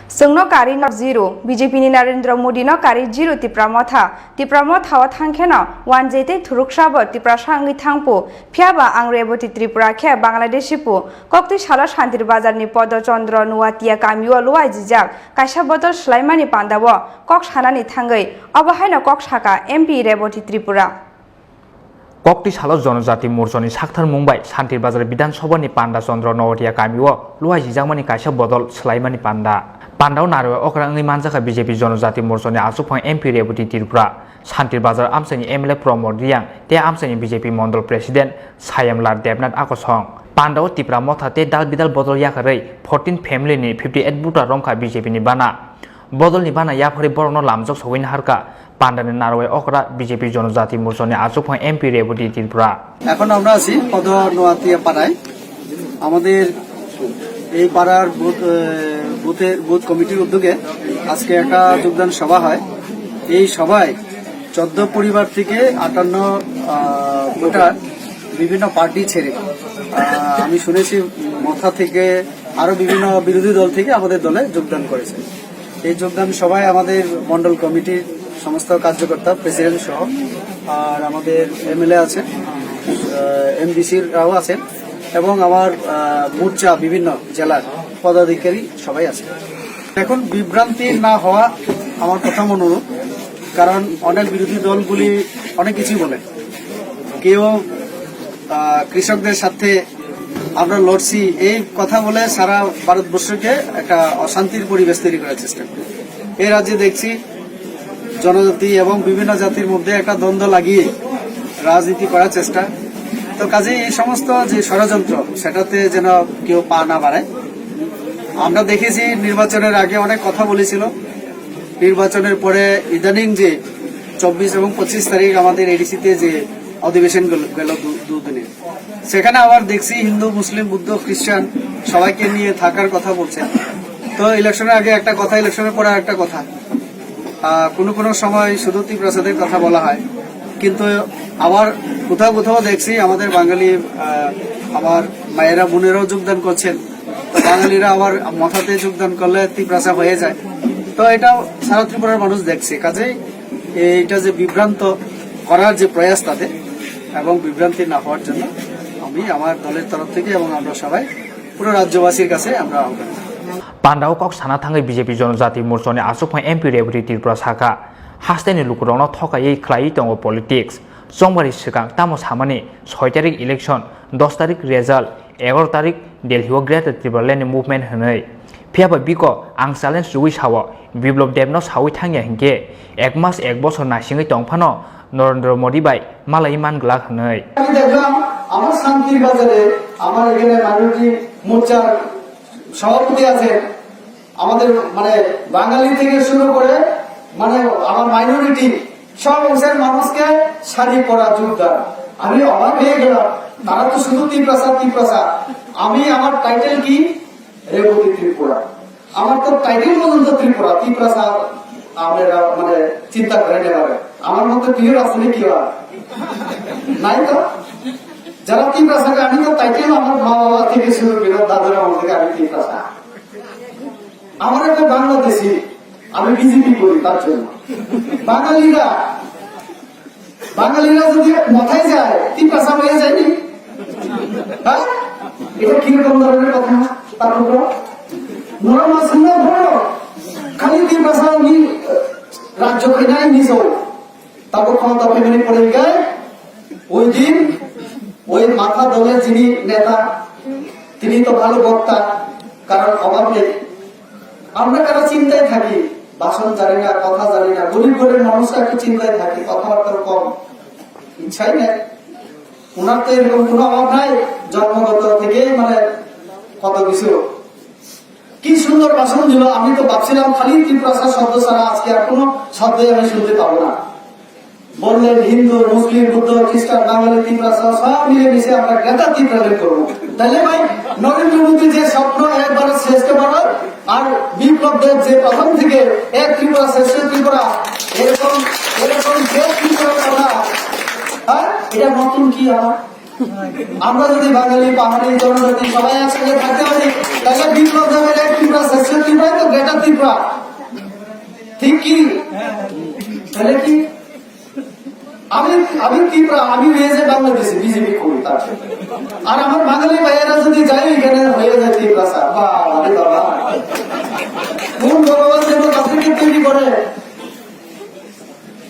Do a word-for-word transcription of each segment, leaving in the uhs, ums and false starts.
Chwngno kari no zero, B J P ni Narendra Modi no kari zero Tipra Motha. Tipra Motha o thangkheno wanjwi tei thuruksa bo Tiprasa wngwi thangpu. Phiyaba ang Reboti Tripura khe Bangladeshi pu. Koktwi salo Shantir Bazar ni Podo Chandra Nuatia kamio luaijijak kaisa bodol swlaimani panda o kok sanani thangwi obo haino kok saka M P Reboti Tripura. Koktwi salo Jonojati Morchani sakthar mung bai Shantir Bazar Bidhan Sabha ni panda Chandra Noatia kamio luaijijakmani kaisa bodol swlaimani panda. Pandao narwi okra wngwi manjakha B J P Jonojati Morchani achukphang M P Reboti Tripura, Shantir Bazar amchaini M L A Pramod Reang tei amchaini B J P Mondol President Sayamlal Debnath Akosong. Pandao Tipra Motha tei dal bidal bodol yakarwi fourteen family ni fifty eight voter romkha B J P ni bana. Bodolni bana yapharwi borokno lamjok sogwi naharkha. Pandani narwai okra B J P Jonojati Morchani achukphang M P Reboti Tripura. এখন আমরা আছি পদ নোয়াতিয়া পাড়ায়। আমাদের এই পাড়ার বুথ, আহ, বুথের, বুথ কমিটির উদ্যোগে আজকে একটা যোগদান সভা হয়। এই সভায় চোদ্দ পরিবার থেকে আটান্ন, আহ, ভোটার বিভিন্ন পার্টি ছেড়ে, আহ, আমি শুনেছি মথা থেকে আরো বিভিন্ন বিরোধী দল থেকে আমাদের দলে যোগদান করেছে। এই যোগদান সভায় আমাদের মণ্ডল কমিটির সমস্ত কার্যকর্তা, প্রেসিডেন্ট সহ, আর আমাদের এমএলএ আছেন, এমডিসিরাও আছেন এবং আমার, আহ, মোর্চা বিভিন্ন জেলার পদাধিকারী সবাই আছেন। এখন বিভ্রান্তি না হওয়া আমার প্রথম অনুরোধ, কারণ অনেক বিরোধী দলগুলি অনেক কিছুই বলে। কেউ, আহ, কৃষকদের স্বার্থে আমরা লড়ছি, এই কথা বলে সারা ভারতবর্ষকে একটা অশান্তির পরিবেশ তৈরি করার চেষ্টা করে। এই রাজ্যে দেখছি জনজাতি এবং বিভিন্ন জাতির মধ্যে একটা দ্বন্দ্ব লাগিয়ে রাজনীতি করার চেষ্টা। তো কাজেই এই সমস্ত যে ষড়যন্ত্র, সেটাতে যেন কেউ পা না বাড়ায়। আমরা দেখেছি নির্বাচনের আগে অনেক কথা বলেছিল, নির্বাচনের পরে ইদানিং যে চব্বিশ এবং পঁচিশ তারিখ আমাদের এডিসিতে যে অধিবেশন গেল, গেল দু-, দুদিনে, সেখানে আবার দেখছি হিন্দু, মুসলিম, বুদ্ধ, খ্রিস্টান সবাইকে নিয়ে থাকার কথা বলছে। তো ইলেকশনের আগে একটা কথা, ইলেকশনের পরে একটা কথা। আহ, কোনো কোনো সময় শুধু তিপ্রাসাদের কথা বলা হয়, কিন্তু আবার কোথাও কোথাও দেখছি আমাদের বাঙালি, আহ, আমার মায়েরা বোনেরাও যোগদান করছেন। তো বাঙালিরা আবার মথাতে যোগদান করলে তিপ্রাসা হয়ে যায়। তো এটা সারা ত্রিপুরার মানুষ দেখছে। কাজেই এইটা যে বিভ্রান্ত করার যে প্রয়াস তাদের, এবং বিভ্রান্তি না হওয়ার জন্য আমি আমার দলের তরফ থেকে এবং আমরা সবাই পুরো রাজ্যবাসীর কাছে আমরা আহ্বান জানাই। Pandao kok sana thangwi B J P Jonojati Morchani achukphang M P Reboti Tripura sakha, hasteni lukurokno thokaiwi khlaiwi tongo politics. Chongbari swkang tamo samani soi tarik election, dos tarik result, egaroh tarik Delhi o Greater Tipraland ni movement hwnwi. Phiyaba biko ang challenge rwui sao, Biplab Deb no saui thangya hinkhe ek mas ek bosor naisingwi tongphano Narendra Modi bai malaiwi man glak hwnwi. আমি দেখলাম আমার শান্তির বাজারে আমার এখানে মাইনরিটি মোর্চার সভাপতি আছেন, আমাদের মানে বাঙালি থেকে শুরু করে মানে আমার মাইনরিটি সব অংশের মানুষকে শাড়ি পরা যোগদান। আমি অবাক হয়ে গেলাম, তারা তো শুধু তিপ্রাসা তিপ্রাসা। আমি আমার টাইটেল কি? রেবতী ত্রিপুরা। আমার তো টাইটেল পর্যন্ত ত্রিপুরা, তিপ্রাসা। আপনারা মানে চিন্তা করেন এবারে, আমার মধ্যে পিওর আছে নাকি আর নাই তো? যারা তিপ্রাসাকে আমি তো টাইটেল আমার মা বাবা থেকে শুরু করে দাদুর আমল থেকে আমি তিপ্রাসা। আমার একটা বাংলাদেশি, আমি বিজেপি করি তার জন্য। বাঙালিরা, বাঙালিরা যদি মাথায় যায়, তিপ্রাসা হয়ে যায়নি? হ্যাঁ? এটা কিরকম ধরনের কথা? তারপর নরম আছে না বড়? খালি তিপ্রাসা উনি রাজ্য খাই নাই নিজেও। তারপর ক্ষমতা ফেমিলি পড়ে গেলে ওই দিন ওই মাথা দলের যিনি নেতা, তিনি তো ভালো বক্তা, কারণ অভাব নেই। আমরা কারো চিন্তায় থাকি, ভাষণ জানি না, কথা জানি না, গরিব গরিব মানুষরা একটু চিন্তায় থাকি, কথাবার্তা কম, ইচ্ছাই নেই। ওনার তো এরকম কোনো অভাব নাই, জন্মগত থেকেই মানে কত কিছু। কি সুন্দর ভাষণ দিল, আমি তো ভাবছিলাম খালি তিপ্রাসা শব্দ ছাড়া আজকে আর কোনো শব্দই আমি শুনতে পাবো না। বললেন, "হিন্দু, মুসলিম, বুদ্ধ, খ্রিস্টান, বাঙালি, তিপ্রাসা সব মিলেমিশে আমরা গ্রেটার তিপ্রাল্যান্ড করবো।" তাহলে ভাই, নরেন্দ্র মোদী যে স্বপ্ন একবার শ্রেষ্ঠ ভারত, আর বিপ্লব দেব যে প্রথম থেকে এক ত্রিপুরা শ্রেষ্ঠ ত্রিপুরা, এরকম, এরকম যে ত্রিপুরা কথা, হ্যাঁ, এটা নতুন কি আবার? আমরা যদি বাঙালি, পাহাড়ি, জনজাতি সবাই একসঙ্গে থাকতে পারি, তাহলে বিপ্লব দেবের এক ত্রিপুরা শ্রেষ্ঠ ত্রিপুরা তো গ্রেটার ত্রিপুরা। ঠিক কি? তাহলে কি? আমি আমি ত্রিপুরা, আমি হয়ে যাই বাংলাদেশি বিজেপি করি তার। আর আমার বাঙালি ভাইয়েরা যদি যায় এখানে হয়ে যায় ত্রিপুরা স্যার, বাবা রে বাবা, কোন ভগবান যেন তাদেরকে তৈরি করে?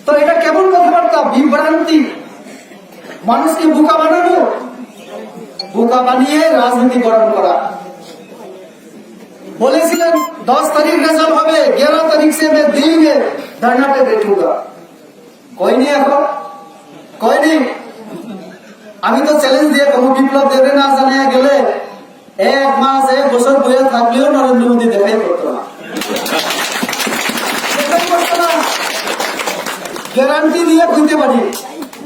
তো এটা কেমন কথাবার্তা? বিভ্রান্তি, মানুষকে বোকা বানানো, বোকা বানিয়ে রাজনীতি গঠন করা। বলেছিলেন দশ তারিখ রেজাল্ট হবে, গ্যারো তারিখ সে মে দিল্লি মে ধর্না পে বেঠুগা। কইনি এখন, কইনি। আমি তো চ্যালেঞ্জ দিয়ে কোনো বিপ্লব দেবে না জানিয়ে গেলে এক মাস, এক বছর বইয়া থাকলেও নরেন্দ্র মোদী দেখাই করতো না। দেখাই করতো না। গ্যারান্টি দিয়ে কইতে পারি,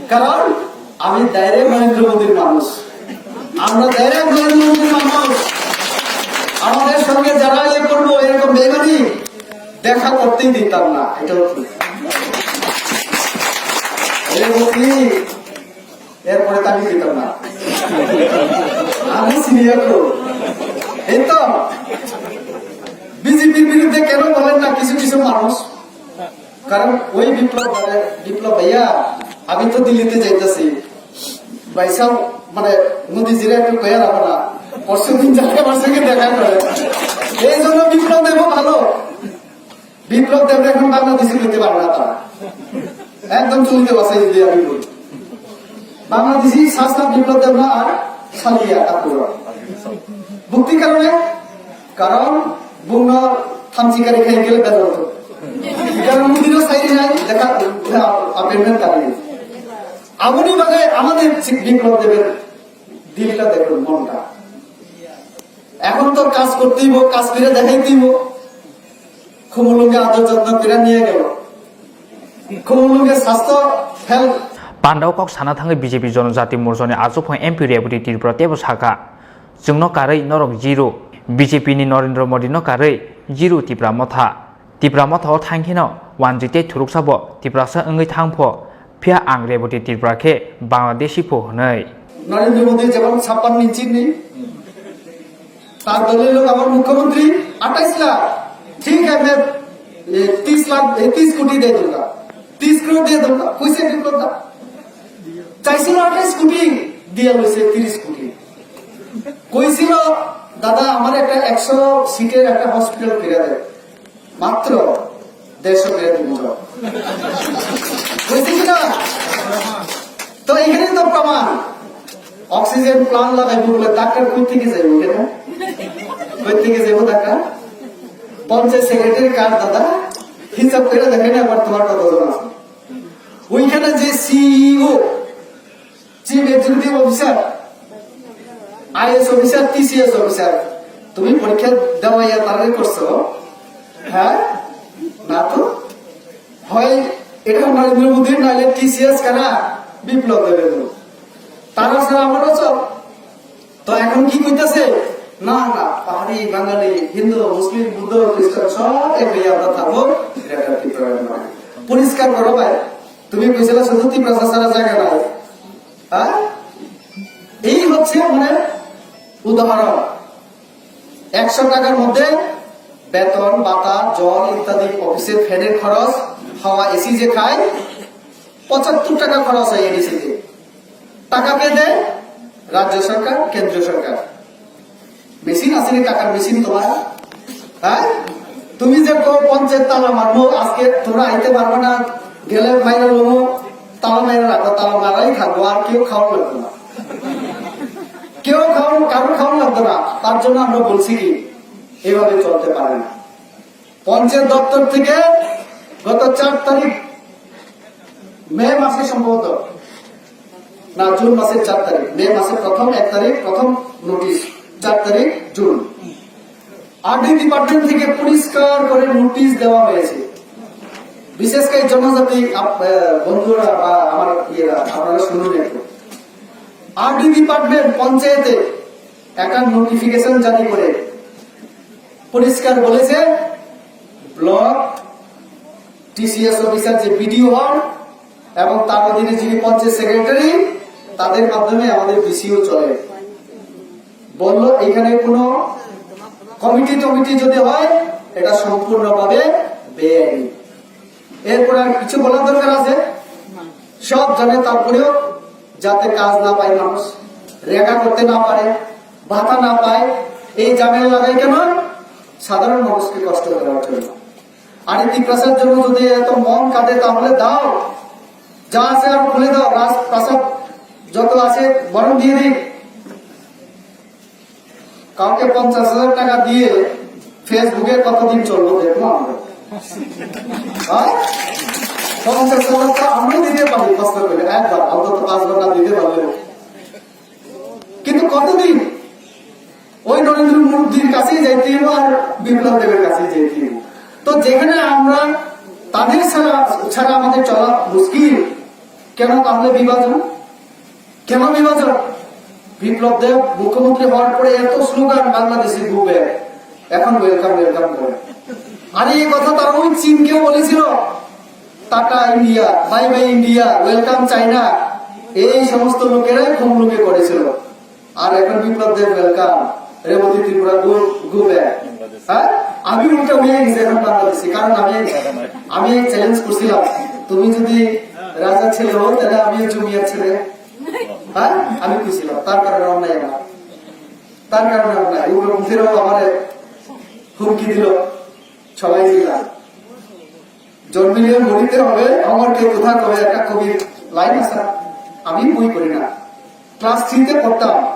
কারণ আমি ডাইরেক্ট নরেন্দ্র মোদীর মানুষ। আমরা ডাইরেক্ট নরেন্দ্র মোদীর মানুষ। আমাদের সঙ্গে যারা ইয়ে করবো, এরকম বেমানি, দেখা করতেই দিতাম না। এটাও ঠিক। এরপরে তাকে দিতাম না। আমি সিনিয়র তো। এই তো বিজেপির বিরুদ্ধে কেন বলেন না কিছু কিছু মানুষ? কারণ ওই বিপ্লব, বিপ্লব ভাইয়া, আমি তো দিল্লিতে যাইতেছি। ভাইসাব, মানে, মোদিজিরা একটু কইয়া রাখো না। পরশু দিন যাতে আমার সঙ্গে দেখা করে। এই জন্য বিপ্লব দেব ভালো। বিপ্লব দেব এখন বাংলাদেশি হইতে পারে না তারা। একদম চলতে বসে যদি আমি বলি। বাংলাদেশি শাসক বিপ্লব দেব না আর সালিয়া ঠাকুর। বুদ্ধি কারণে, কারণ বুনো থামচিকারি খাই গেলে বেদর হতো। কারণ মুদিরও সাইডে নাই, দেখা, দেখা, আপেন্ডেন্ট কারণে। আপনি মানে আমাদের ঠিক বিপ্লব দেবের দিলটা দেখুন, মনটা। এখন তো কাজ করতেই হইব, কাজ করে দেখাইতেই হইব। খুমুলুঙ্গে আদর যত্ন করে নিয়ে গেল। খুমুলুঙ্গে স্বাস্থ্য, health. Pandao kok sana thangwi B J P Jonojati Morchani achukphang M P Rebati Tripura teibo sakha, "Chwngno karwi norok zero, B J P ni Narendra Modi no karwi zero Tipra Motha. Tipra Motha o thangkheno wanjwi tei thuruksa bo Tiprasa wngwi thangpho, phiya ang Rebati Tripura khe Bangladeshi pho," hwnwi। Narendra Modi যেমন ছাপ্পান্ন ইঞ্চির নেই, তার দলের লোক আমার মুখ্যমন্ত্রী আঠাইশ লাখ, ঠিক আছে, এ, তিরিশ লাখ, এ, তিরিশ কোটি দিয়ে দেবো, তিরিশ কোটি দিয়ে দেবো, কইছে বিপ্লব দা? চাইছিল আঠাইশ কোটি, দিয়ে লইছে তিরিশ কোটি। কইছিল, "দাদা, আমার একটা একশো সিটের একটা হসপিটাল ফিরে দেয়।" মাত্র দেড়শো বেড মূল্য। বুঝলি কি না? তো এখানে তো প্রমাণ। অক্সিজেন প্লান্ট লাগাইবো বলে ডাক্তার কই থেকে যাইবো কেন? কই থেকে যাইবো ডাক্তার? পঞ্চায়েত সেক্রেটারি কার্ড দাদা, হিসাব করে দেখেন একবার তোমার কতজন আছে। ওইখানে যে CEO chief executive officer, IAS officer, TCS officer, তুমি পরীক্ষা দেওয়া ইয়া তারারে করছো? হ্যাঁ? না তো। হয় এটা নরেন্দ্র মোদীর, নাহলে টিসিএস কারা? বিপ্লব দেবের লোক। তারা ছাড়া আমারও চল। তো এখন কি কইতাছে? না, না, পাহাড়ি, বাঙালি, হিন্দু, মুসলিম, বুদ্ধ, খ্রিস্টান সব এক হয়ে আমরা থাকবো। এটা একটা ত্রিপুরার নয়। পরিষ্কার করো ভাই। তুমি কইছিলা শুধু তিপ্রাসা ছাড়া জায়গা নাই, হ্যাঁ? এই হচ্ছে মানে উদাহরণ। একশো টাকার মধ্যে বেতন, ভাতা, জল ইত্যাদি, অফিসের ফ্যানের খরচ, হাওয়া, এসি যে খায়, পঁচাত্তর টাকা খরচ হয় এডিসিতে। টাকা কে দেয়? রাজ্য সরকার, কেন্দ্রীয় সরকার। মেশিন আছে নি, টাকার মেশিন তোমার? হ্যাঁ, তুমি যে কো পঞ্চায়েত তালা মারবো, আজকে তোমরা আইতে পারবে না, গেলে বাইরে লোমো, তালা মেরে রাখো, তালা মারাই থাকবো, আর কেউ খাওয়া লাগবে না, কেউ খাওয়া, কারো খাওয়া লাগবে না। তার জন্য আমরা বলছি কি, এভাবে চলতে পারে না। পঞ্চায়েত দপ্তর থেকে গত চার তারিখ মে মাসে সম্ভবত, না, জুন মাসের চার তারিখ, মে মাসের প্রথম এক তারিখ প্রথম নোটিশ, চার তারিখ জুন। আরডি ডিপার্টমেন্ট থেকে পরিষ্কার করে নোটিশ দেওয়া হয়েছে, বিশেষ করে জনজাতি আপ-, আহ, বন্ধুরা বা আমার ইয়েরা, আপনারা শুনুন একটু। আরডি ডিপার্টমেন্ট পঞ্চায়েতে একটা নোটিফিকেশন জারি করে পরিষ্কার বলেছে, ব্লক টিসিএস অফিসার যে বিডিও হন এবং তার অধীনে যিনি পঞ্চায়েত সেক্রেটারি, তাদের মাধ্যমে আমাদের বিসিও চলে। বলল, এখানে কোনো কমিটি টমিটি যদি হয়, এটা সম্পূর্ণভাবে বেআইনি। এরপর আর কিছু বলার দরকার আছে? সব জানে, তারপরেও যাতে কাজ না পায় মানুষ, লেখা করতে না পারে, ভাতা না পায়, এই ঝামেলা লাগাই কেন? সাধারণ মানুষকে কষ্ট দেওয়ার জন্য। আরে, তিপ্রাসার জন্য যদি এত মন কাঁদে, তাহলে দাও, যা আছে আর খুলে দাও, রাজপ্রাসাদ যত আছে বরং দিয়ে দিই। কাউকে পঞ্চাশ হাজার টাকা দিয়ে ফেসবুকে কতদিন চলবো দেখবো আমরা। হ্যাঁ, পঞ্চাশ হাজার তো আমরাও দিতে পারি, কষ্ট করে একবার, অন্তত পাঁচবার না দিতে পারলেও। কিন্তু কতদিন? ওই নরেন্দ্র মোদীর কাছেই যাইতে হইব আর বিপ্লব দেবের কাছেই যাইতে হইব। তো যেখানে আমরা তাদের ছাড়া ছাড়া আমাদের চলা মুশকিল, কেন তাহলে বিভাজন? কেন বিভাজন? বিপ্লব দেব মুখ্যমন্ত্রী হওয়ার পরে এত স্লোগান, "বাংলাদেশি গো ব্যাক", এখন ওয়েলকাম ওয়েলকাম করে। আরে, এই কথা তারা ওই চীনকেও বলেছিল, "tata India, bye bye India, welcome China", এই সমস্ত লোকেরাই খুব লোকে করেছিল। আর এখন Biplab Deb welcome, Rebati Tripura go go back. হ্যাঁ, আমি উল্টা হয়ে গেছি এখন বাংলাদেশি, কারণ আমি আমি চ্যালেঞ্জ করছিলাম, "তুমি যদি রাজা ছেলে হও, তাহলে আমিও জমিয়ার ছেলে।" হ্যাঁ, আমি খুশি হলাম। তার কারণে অন্যায় আমার, তার কারণে অন্যায়। উগ্রপন্থীরাও আমার হুমকি দিল, সবাই মিলে, "জন্মিলে মরিতে হবে, অমর কে কোথা কবে", একটা কবির লাইন আছে। আমি বই করি না, ক্লাস থ্রিতে পড়তাম।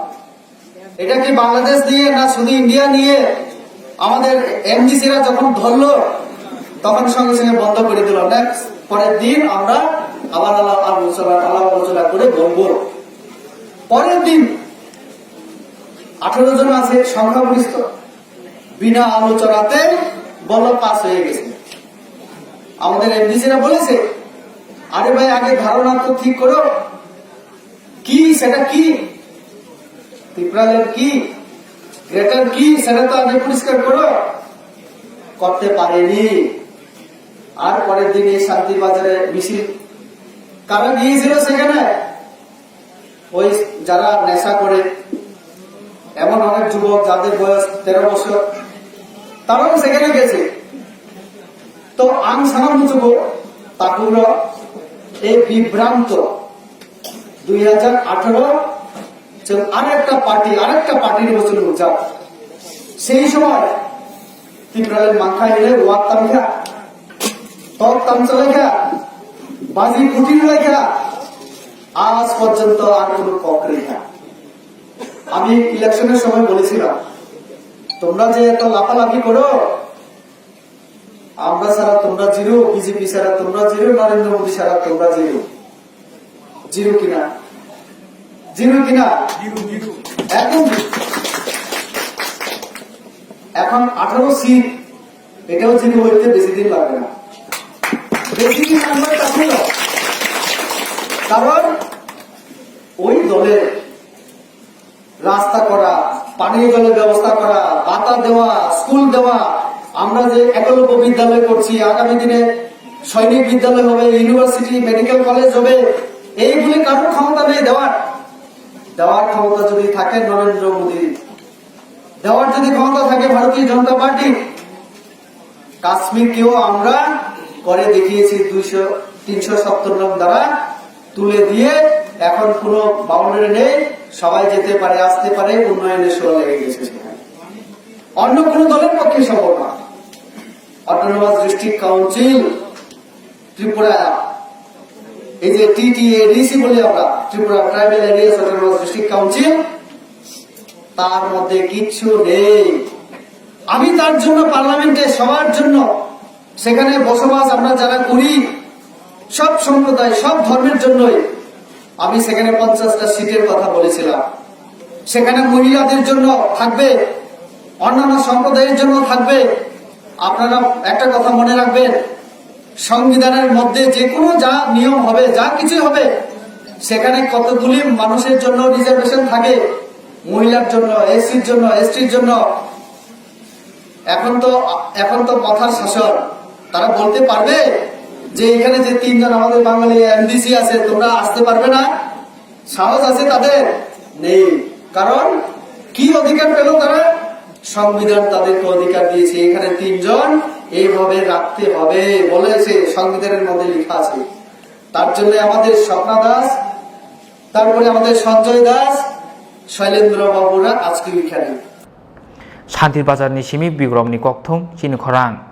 এটা কি বাংলাদেশ নিয়ে না শুধু ইন্ডিয়া নিয়ে? আমাদের এমডিসিরা যখন ধরলো, তখন সঙ্গে সঙ্গে বন্ধ করে দিল। নেক্সট, পরের দিন আমরা আবার আলাপ আলোচনা, আলাপ আলোচনা করে বলবো। পরের দিন আঠারো জন আছে সংখ্যাগরিষ্ঠ, বিনা আলোচনাতে বলল পাস হয়ে গেছে। আমাদের এমডিসিরা বলেছে, "আরে ভাই, আগে ধারণা তো ঠিক করো, কি সেটা কি, তিপ্রাল্যান্ড কি, গ্রেটার কি, সেটা তো আগে পরিষ্কার করো।" করতে পারেনি। আর পরের দিন এই শান্তিবাজারে মিছিল, কারা গিয়েছিল সেখানে? ওই যারা নেশা করে, এমন অনেক যুবক যাদের বয়স তেরো বছর, তারাও সেখানে গেছে। তো আং সানা মুচুকো তাকুর এই বিভ্রান্ত দুই হাজার আঠারো, যে আরেকটা পার্টি, আরেকটা পার্টির বছর উদযাপন। সেই সময় তিপ্রাল্যান্ড মাংখা এলে ওয়াক তামখা, তক তামচালাইখা, বাজি ফুটি লাইখা, আজ পর্যন্ত আর কোনো কক নেই। আমি ইলেকশনের সময় বলেছিলাম, "তোমরা যে এত লাফালাফি করো, আমরা ছাড়া তোমরা জিরো, বিজেপি ছাড়া তোমরা জিরো, নরেন্দ্র মোদী ছাড়া তোমরা জিরো।" জিরো কিনা? জিরো কিনা? একদম zero। এখন আঠারো সিট, এটাও জিরো হইতে বেশি দিন লাগবে না। বেশি দিন লাগবে তা ছিল। কারণ ওই দলের রাস্তা করা, পানীয় জলের ব্যবস্থা করা, ভাতা দেওয়া, স্কুল দেওয়া, আমরা যে একলব্য বিদ্যালয় করছি, আগামী দিনে সৈনিক বিদ্যালয় হবে, ইউনিভার্সিটি, মেডিকেল কলেজ হবে, এইগুলি কারোর ক্ষমতা নেই দেওয়ার। দেওয়ার ক্ষমতা যদি থাকে নরেন্দ্র মোদী, দেওয়ার যদি ক্ষমতা থাকে ভারতীয় জনতা পার্টি, কাশ্মীরকেও আমরা করে দেখিয়েছি দুইশো, তিনশো সত্তর নং ধারা তুলে দিয়ে এখন কোনো বাউন্ডারি নেই, সবাই যেতে পারে, আসতে পারে, উন্নয়নের ছোঁয়া লেগে গেছে সেখানে। অন্য কোনো দলের পক্ষে সম্ভব না। অটোনোমাস ডিস্ট্রিক্ট কাউন্সিল ত্রিপুরা, এই যে টিটিএডিসি বলি আমরা, Tripura tribal areas autonomous district council, তার মধ্যে কিচ্ছু নেই। আমি তার জন্য পার্লামেন্টে সবার জন্য, সেখানে বসবাস আমরা যারা করি, সব সম্প্রদায়, সব ধর্মের জন্যই আমি সেখানে পঞ্চাশটা সিটের কথা বলেছিলাম। সেখানে মহিলাদের জন্য থাকবে, অন্যান্য সম্প্রদায়ের জন্য থাকবে। আপনারা একটা কথা মনে রাখবেন, সংবিধানের মধ্যে যে কোনো যা নিয়ম হবে, যা কিছু হবে, সেখানে কতগুলি মানুষের জন্য রিজার্ভেশন থাকে, মহিলার জন্য, এসসির জন্য, এসটির জন্য। এখন তো, এখন তো মথার শাসন। তারা বলতে পারবে যে এখানে যে তিনজন আমাদের বাঙালি এমডিসি আছে, তোমরা আসতে পারবে না? সাহস আছে তাদের? নেই। কারণ কি অধিকার পেল তারা? সংবিধান তাদেরকে অধিকার দিয়েছে, এখানে তিনজন এইভাবে রাখতে হবে বলেছে, সংবিধানের মধ্যে লেখা আছে। তার জন্য আমাদের স্বপ্না দাস, তারপরে আমাদের সঞ্জয় দাস, শৈলেন্দ্র বাবুরা আজকে এখানে। Santir Bazar ni simi Bikrom ni kokthum chini khorang.